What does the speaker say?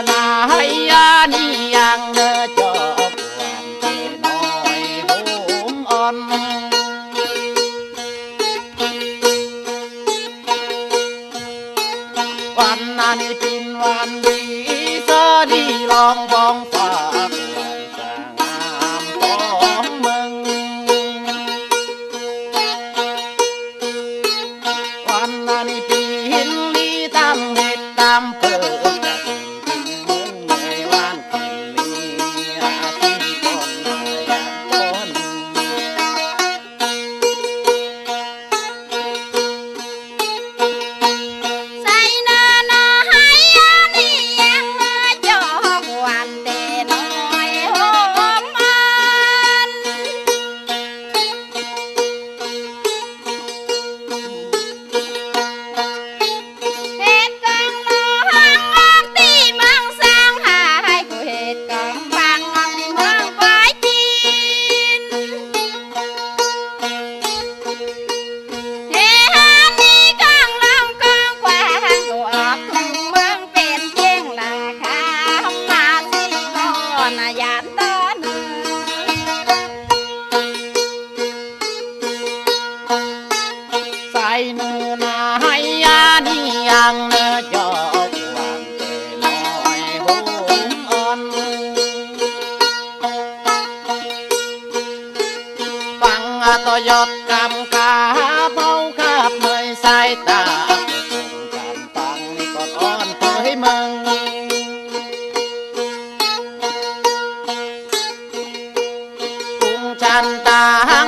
ນາໄຮຍານີຍັງເນີ ຈອກວານເຕນ້ອຍໂຮມອ່ອນ. ວັນນານີ້ເປັນວັນດີ ສະດີລອງບອງຟ້າ ສະຫງ່າງາມຂອງເມືອງ. ວັນນານີ້ເປັນດີຕາມເຫດຕາມເປີດ ເຮັດກອງມອງອອກທີ່ເມືອງຊາງໄຮ ຜູ້ເຮັດກອງບາງອອກທີ່ເມືອງປາຍຈີນ ເຮຮານີກອງລອງກອງກວ້າງ ຜູ້ອອກທຸ່ງເມືອງເປັນເກັ່ງລາຄາ ມາຊິບໍ່ນາຍານ ໃສ່ເນີນາໄຮຍານີຍັງເນີ ຈອກວານເຕນ້ອຍໂຮມອ່ອນ. ຟັງອາໂຕຍອດຄຳຄາເບົາຄາບເມີຍສາຍຕາ ການຟັງນີ້ກໍອ່ອນເຜີຍເມືອງ ກຸງຈັນຕາງ